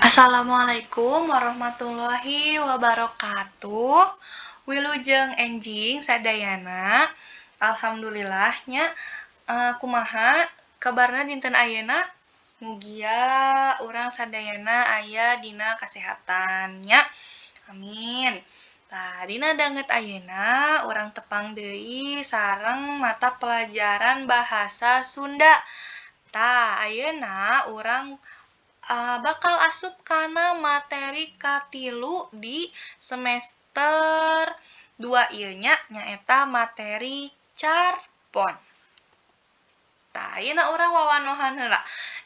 Assalamualaikum warahmatullahi wabarakatuh. Wilujeng enjing sadayana. Alhamdulillah nya, kumaha kabarna dinten ayeuna? Mugia urang sadayana aya dina kasehatan nya. Amin. Tah, dina danget ayeuna urang tepang deui sareng mata pelajaran bahasa Sunda. Tah, ayeuna urang bakal asup kana materi katilu di semester 2 ieu nya, nyaeta materi carpon. Tah, ayeuna urang wawanohan heula.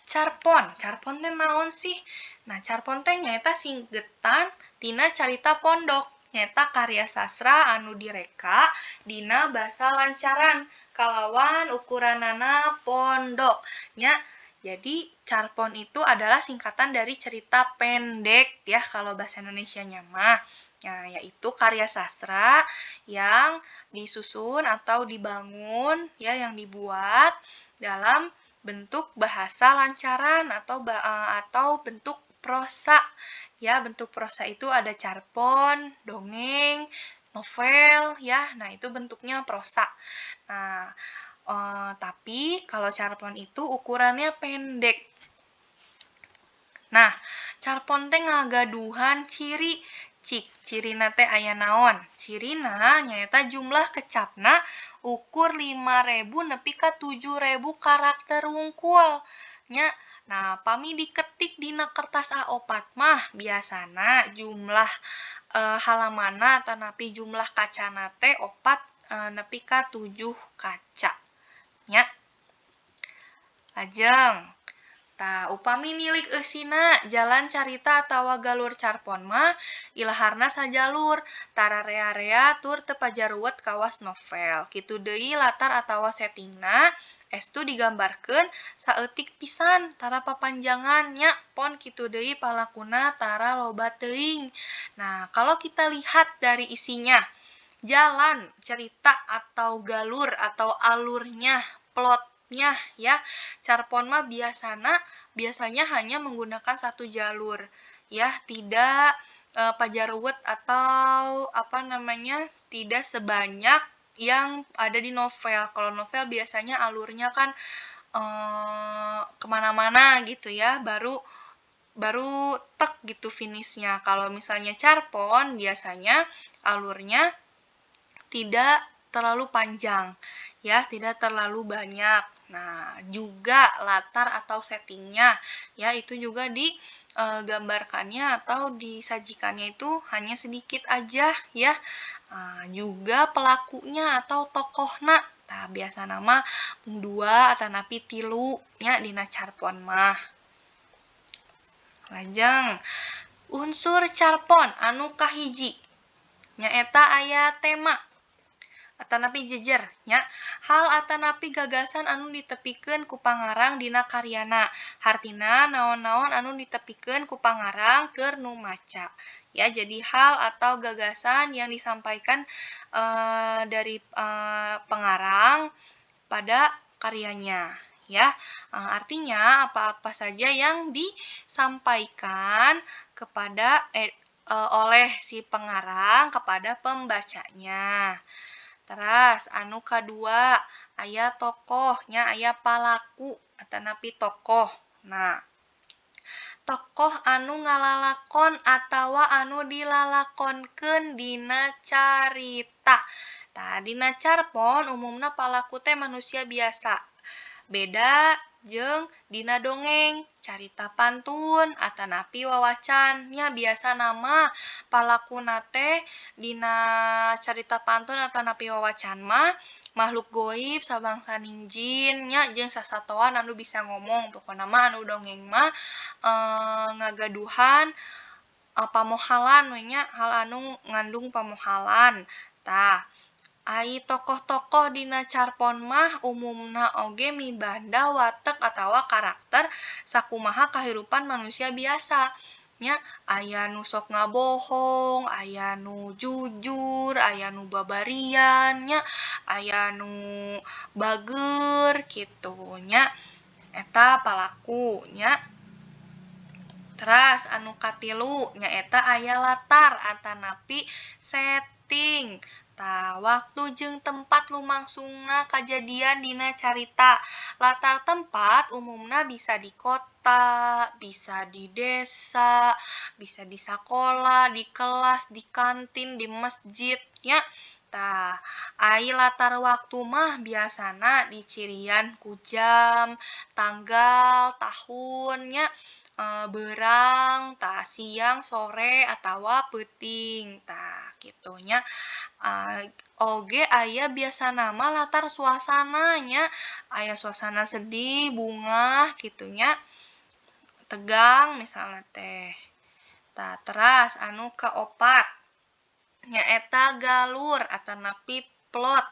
Carpon, carpon teh naon sih? Nah, carpon teh nyaeta singgetan tina carita pondok, nyaeta karya sastra anu direka dina basa lancaran kalawan ukuranana pondok nya. Jadi carpon itu adalah singkatan dari cerita pendek ya kalau bahasa Indonesianya mah. Nah, yaitu karya sastra yang disusun atau dibangun ya, yang dibuat dalam bentuk bahasa lancaran atau bentuk prosa. Ya, bentuk prosa itu ada carpon, dongeng, novel ya. Nah, itu bentuknya prosa. Nah, tapi kalau carpon itu ukurannya pendek. Nah, carpon teh ngagaduhan ciri. Cik, cirina teh aya naon? Cirina nyaeta jumlah kecapna ukur 5000 nepi ka 7000 karakter wungkul nya. Nah, pami diketik dina kertas A4 mah biasana jumlah halamanna atanapi jumlah kacana teh 4 nepi ka 7 kaca nya. Lajeng, tah, upami nilik eusina jalan carita atawa galur carpon mah ilaharna sajalur, tara rea-rea tur teu pajaruwet kawas novel. Kitu deui latar atawa settingna estu digambarkeun saeutik pisan, tara papanjangan nya, pon kitu deui palakuna tara loba teuing. Nah, kalau kita lihat dari isinya, jalan cerita atau galur atau alurnya, plotnya ya. Carpon mah biasanya hanya menggunakan satu jalur ya, tidak pajaruwet atau apa namanya, tidak sebanyak yang ada di novel. Kalau novel biasanya alurnya kan kemana-mana gitu ya, baru baru tek gitu finishnya. Kalau misalnya carpon biasanya alurnya tidak terlalu panjang ya, tidak terlalu banyak. Nah, juga latar atau settingnya ya, itu juga digambarkannya atau disajikannya itu hanya sedikit aja ya. Nah, juga pelakunya atau tokohna. Nah, biasana mah dua atanapi tilu nya dina carpon mah. Lajeng, unsur carpon anu kahiji nyaeta aya tema atanapi jejer nya, hal atanapi gagasan anu ditepikeun ku pangarang dina karyana, hartina naon-naon anu ditepikeun ku pangarang keur nu maca ya. Jadi hal atau gagasan yang disampaikan dari pengarang pada karyanya ya. Artinya apa-apa saja yang disampaikan kepada oleh si pengarang kepada pembacanya. Teras anu kadua aya tokohnya, aya palaku atanapi tokoh. Nah, tokoh anu ngalalakon atawa anu dilalakonkeun dina carita. Tah, dina carpon umumna palaku teh manusia biasa. Beda jeung dina dongeng, carita pantun atanapi wawacan nya, biasana mah palakuna teh dina carita pantun atanapi wawacan mah makhluk goib sabangsaning jin nya, jeung sasatoan anu bisa ngomong. Pokona mah anu dongeng mah ngagaduhan pamohalan we nya, hal anu ngandung pamohalan. Tah, ai tokoh-tokoh dina carpon mah umumna oge mibanda watek atawa karakter sakumaha kahirupan manusia biasa nya, aya nu sok ngabohong, aya nu jujur, aya nu babarian nya, aya nu bageur kitu nya. Eta palaku nya. Teras anu katilu nyaeta aya latar atanapi setting. Tah, waktu jeung tempat lumangsungna kajadian dina carita. Latar tempat umumna bisa di kota, bisa di desa, bisa di sakola, di kelas, di kantin, di masjid nya. Tah, ai latar waktu mah biasana dicirian ku jam, tanggal, tahun nya, beurang, tah siang, sore, atawa peuting. Tah kitu nya. Oge aya biasana mah latar suasana nya, aya suasana sedih, bungah kitu nya, tegang misalna teh. Tah, teras anu kaopat nyaeta galur atanapi plot,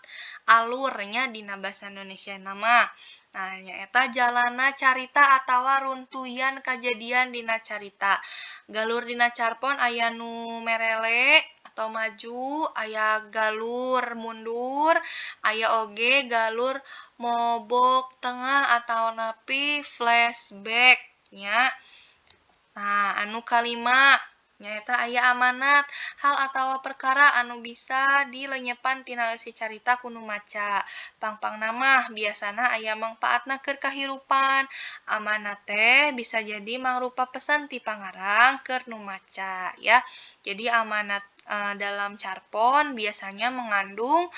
alurnya dina basa Indonesia mah. Nah, nyaeta jalana carita atawa runtuyan kajadian dina carita. Galur dina carpon aya nu merele atau maju, aya galur mundur, aya oge galur mobok tengah atanapi flashback nya. Nah, anu kalima nyaeta aya amanat, hal atawa perkara anu bisa dilenyepan tina eusi carita ku nu maca. Pangpangna mah biasana aya mangpaatna keur kahirupan. Amanat teh bisa jadi mangrupa pesan ti pangarang keur nu maca ya. Jadi amanat dalam carpon biasanya mengandung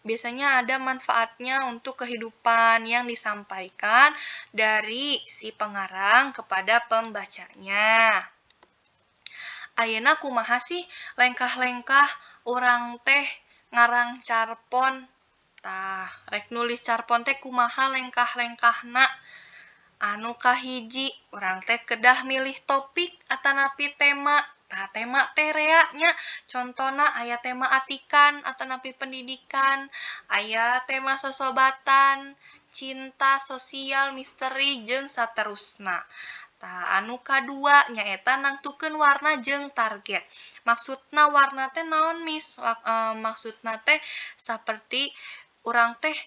biasanya ada manfaatnya untuk kehidupan yang disampaikan dari si pengarang kepada pembacanya. Ayeuna kumaha sih lengkah-lengkah urang teh ngarang carpon? Tah, rek nulis carpon teh kumaha lengkah-lengkahna? Anu kahiji, urang teh kedah milih topik atanapi tema. Tah, tema teh rea nya, contona aya tema atikan atanapi pendidikan, aya tema sosobatan, cinta, sosial, misteri, jeung saterusna. Tah, anu kadua nyaeta nangtukeun warna jeung target. Maksudna warna teh naon, Miss? Maksudna teh saperti urang teh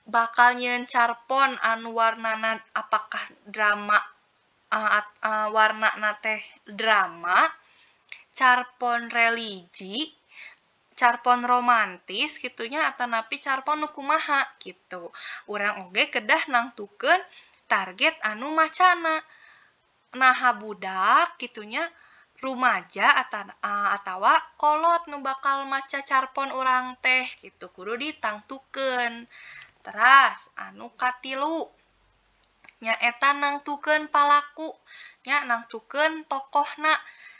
bakal nyieun carpon anu warnana apakah drama, warnana teh drama, carpon religi, carpon romantis kitunya atanapi carpon nu kumaha gitu. Urang oge kedah nangtukeun target anu macana. Naha budak kitunya, rumaja atawa kolot nu bakal maca carpon urang teh gitu, kudu ditangtukeun. Teras anu katilu nyaeta nangtukeun palaku, nya nangtukeun tokohna.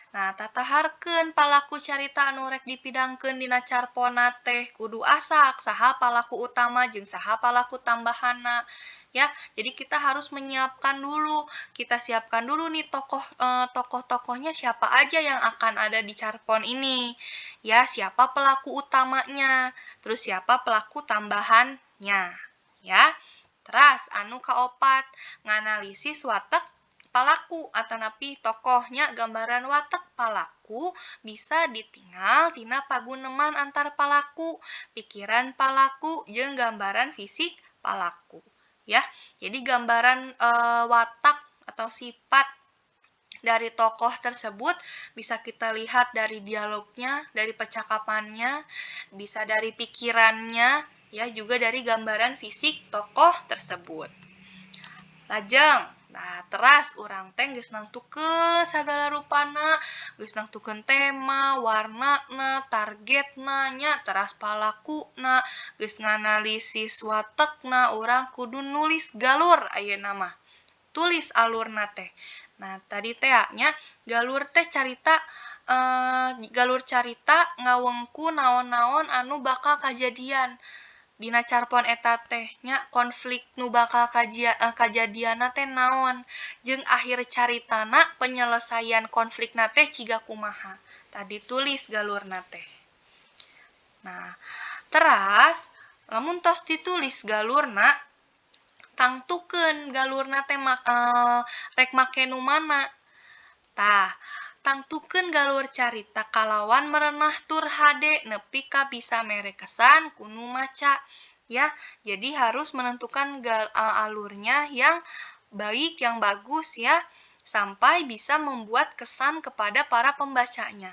Nah, tataharkeun palaku carita anu rek dipidangkeun dina carponna teh kudu asak saha palaku utama jeung saha palaku tambahanna ya. Jadi kita harus menyiapkan dulu, kita siapkan dulu nih tokoh-tokohnya siapa aja yang akan ada di carpon ini ya, siapa pelaku utamanya, terus siapa pelaku tambahannya ya. Teras anu kaopat nganalisis watek palaku atanapi tokohnya. Gambaran watek palaku bisa ditinggal tina paguneman antar palaku, pikiran palaku, jeung gambaran fisik palaku ya. Jadi gambaran watak atau sifat dari tokoh tersebut bisa kita lihat dari dialognya, dari percakapannya, bisa dari pikirannya, ya juga dari gambaran fisik tokoh tersebut. Lajeng, nah teras urang teh geus nangtukeun sagala rupana, geus nangtukeun tema, warnana, targetna nya, teras palakuna, geus nganalisis watekna, urang kudu nulis galur ayeuna mah. Tulis alurna teh. Nah, tadi teh nya galur teh carita, galur carita ngawengku naon-naon anu bakal kajadian dina carpon eta teh nya, konflik nu bakal kajadianna teh naon, jeung akhir caritana penyelesaian konflikna teh ciga kumaha. Tadi tulis galurna teh. Nah, teras lamun tos ditulis galurna, tangtukeun galurna teh rek make nu mana. Tah, tangtukeun galur carita kalawan merenah tur hade nepi ka bisa mere kesan ku nu maca ya. Jadi harus menentukan alurnya yang baik, yang bagus ya, sampai bisa membuat kesan kepada para pembacanya.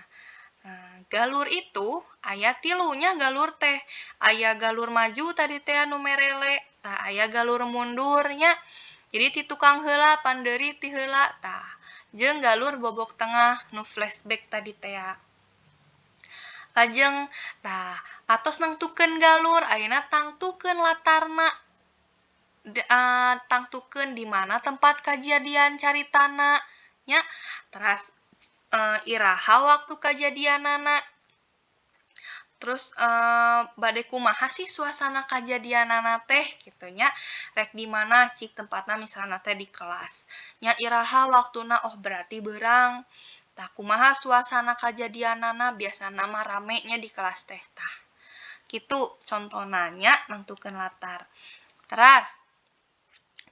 Nah, galur itu aya tilunya galur teh, aya galur maju tadi teh anu merele, tah aya galur mundurnya. Jadi ti tukang heula pandeuri ti heula tah, jeung galur bobok tengah nu flashback tadi teh. Lajeng tah atos nangtukeun galur, ayeuna tangtukeun latarna. Tangtukeun di mana tempat kajadian caritana nya, teras iraha waktu kajadianana, terus bade kumaha sih suasana kajadianana teh kitu nya, rek di mana cik tempatna misalna teh di kelas nya, iraha waktuna, oh berarti beurang. Tah kumaha suasana kajadianana, biasana mah rame nya di kelas teh. Tah kitu contona nya nangtukeun latar. Teras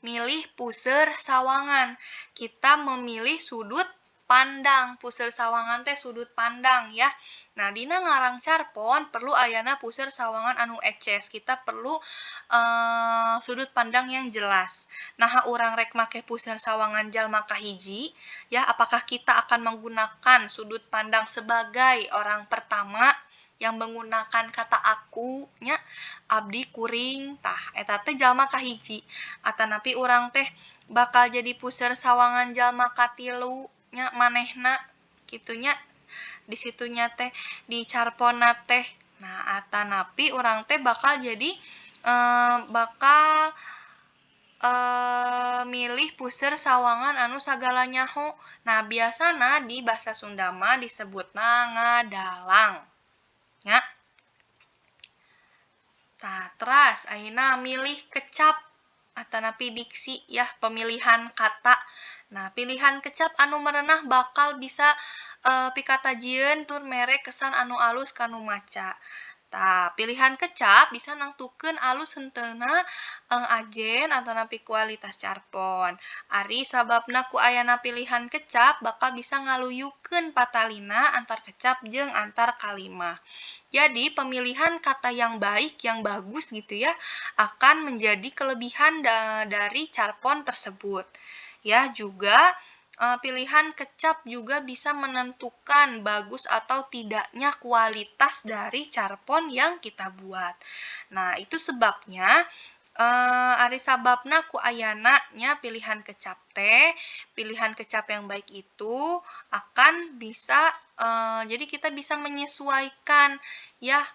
milih puseur sawangan, kita memilih sudut pandang. Puseur sawangan teh sudut pandang ya. Nah, dina ngarang carpon perlu ayana puseur sawangan anu eces. Kita perlu sudut pandang yang jelas. Nah, urang rek make puseur sawangan jalma kahiji ya, apakah kita akan menggunakan sudut pandang sebagai orang pertama yang menggunakan kata aku nya, abdi kuring, tah eta teh jalma kahiji. Atanapi urang teh bakal jadi puseur sawangan jalma katilu nya, manehna kitunya di situnya teh di carponna teh. Nah, atanapi urang teh bakal jadi bakal milih puseur sawangan anu sagala nyaho. Nah, biasana di bahasa Sunda mah disebutna ngadalang nya. Tah, teras ayeuna milih kecap atanapi diksi ya, pemilihan kata. Nah, pilihan kecap anu merenah bakal bisa pikatajieun tur mere kesan anu alus kanu maca. Tah, pilihan kecap bisa nangtukeun alus henteuna ajen atanapi kualitas carpon. Ari sababna ku ayana pilihan kecap bakal bisa ngaluyukeun patalina antar kecap jeung antar kalimah. Jadi pemilihan kata yang baik, yang bagus gitu ya, akan menjadi kelebihan dari carpon tersebut. Ya, juga pilihan kecap juga bisa menentukan bagus atau tidaknya kualitas dari carpon yang kita buat. Nah, itu sebabnya ari sababna ku ayana nya pilihan kecap teh, pilihan kecap yang baik itu akan bisa jadi kita bisa menyesuaikan ya,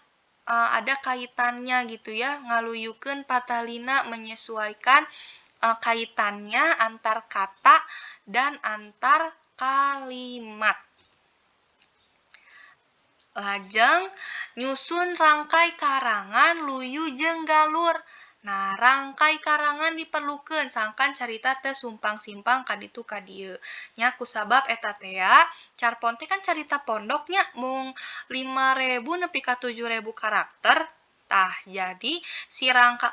ada kaitannya gitu ya, ngaluyukeun patalina menyesuaikan kaitannya antar kata dan antar kalimat. Lajeng nyusun rangkai karangan luyu jeung galur. Nah, rangkai karangan diperlukeun sangkan carita teh sumpang-simpang ka ditu ka dieu. Nya kusabab eta teh ya, carpon teh kan carita pondoknya mung 5.000 nepi ka 7.000 karakter. Tah, jadi si rangka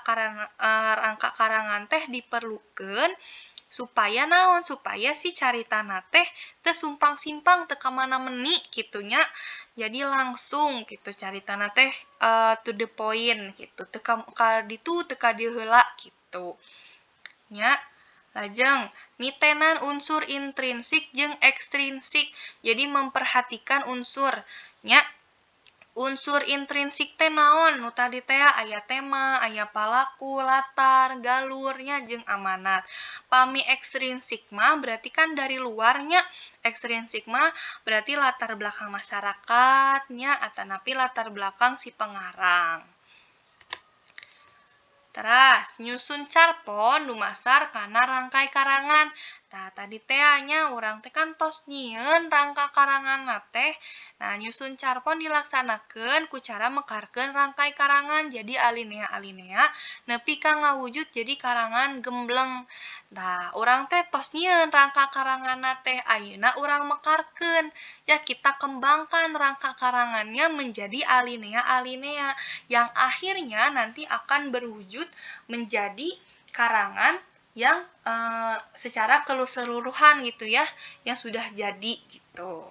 karangan teh diperlukeun supaya naon? Supaya si caritana teh teu sumpang-simpang teu ka mana meni kitu nya. Jadi langsung gitu caritana teh to the point gitu. Teu ka ditu teu ka dieu heula gitu. Nya. Lajeng nitenan unsur intrinsik jeung ekstrinsik. Jadi memperhatikan unsur nya. Unsur intrinsik teh naon? Nu tadi teh aya tema, aya palaku, latar, galurnya jeung amanat. Pami ekstrinsik mah berarti kan dari luarnya. Ekstrinsik mah berarti latar belakang masyarakatnya atanapi latar belakang si pengarang. Teras nyusun carpon dumasar kana rangkai karangan. Tah, tadi teh nya urang teh kan tos nyieun rangka karanganna teh. Nah, nyusun carpon dilaksanakeun ku cara mekarkeun rangkai karangan jadi alinea-alinea nepi ka ngawujud jadi karangan gembleng. Nah, urang teh tos nyieun rangka karanganna teh, ayeuna urang mekarkeun. Ya, kita kembangkan rangka karangannya menjadi alinea-alinea yang akhirnya nanti akan berwujud menjadi karangan yang secara keseluruhan gitu ya, yang sudah jadi gitu.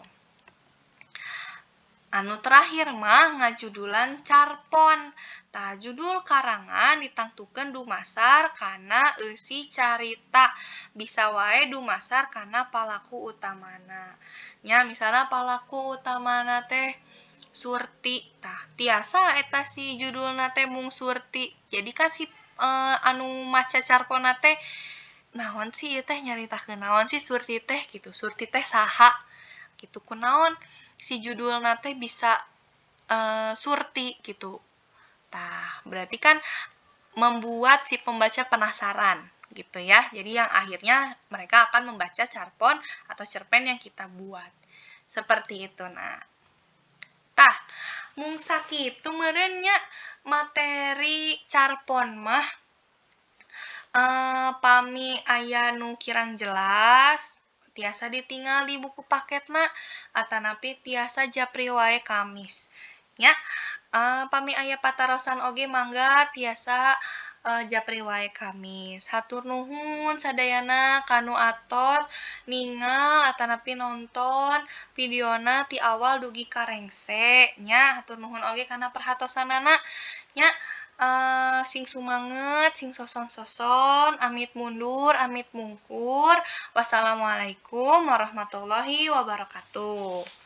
Anu terakhir mah ngajudulan carpon. Tah, judul karangan ditangtukeun dumasar kana eusi carita. Bisa wae dumasar kana palaku utamana. Nya, misalna palaku utamana teh Surti. Tah, tiasa eta si judulna teh mung Surti. Jadi kan si anu maca carponna teh, naon sih ieu teh, nyaritakeun naon sih Surti teh gitu. Surti teh saha gitu, kunaon si judulna teh bisa Surti gitu. Tah, berarti kan membuat si pembaca penasaran gitu ya. Jadi yang akhirnya mereka akan membaca carpon atau cerpen yang kita buat. Seperti itu. Nah, tah, mung sakitu meureun nya materi carpon mah. Pami aya nu kirang jelas tiasa ditinggal di buku paketna atanapi tiasa japri wae ka Miss nya. Pami aya patarosan oge mangga tiasa japri wae ka Miss. Hatur nuhun sadayana kanu atos ningal atanapi nonton videona ti awal dugi ka rengse nya. Hatur nuhun oge kana perhatosanana nya. Sing sumanget, sing soson-soson, amit mundur, amit mungkur. Wassalamualaikum warahmatullahi wabarakatuh.